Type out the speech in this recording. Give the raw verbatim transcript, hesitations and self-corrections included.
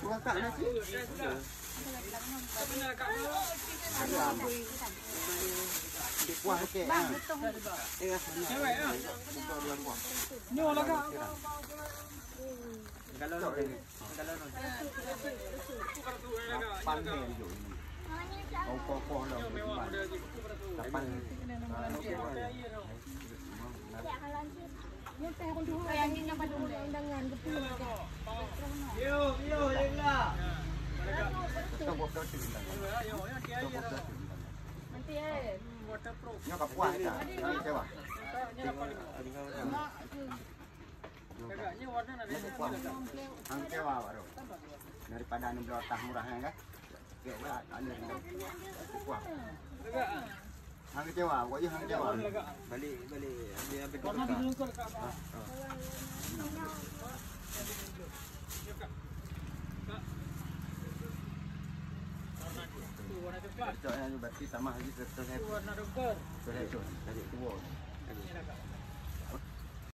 Kuah tak nasi? Ayam. Kuah okey, ha. Nyoe lah, Kak. Kalau ni. Kalau ni. Lapan hari jom. Kau kokoh lah, lapan hari. Nyoe ka puas dah. Nyoe kecewa. Nyoe ka puas. Hang kecewa baru. Daripada enam belas tah murah kan? Kecewa, tak ada. Kecewa. Hang kecewa, pokoknya hang kecewa. Balik, balik. Dia ambil dulu. Cocok yang berarti sama lagi kertas saya. Warna dongker. Saya tu, tadi tua.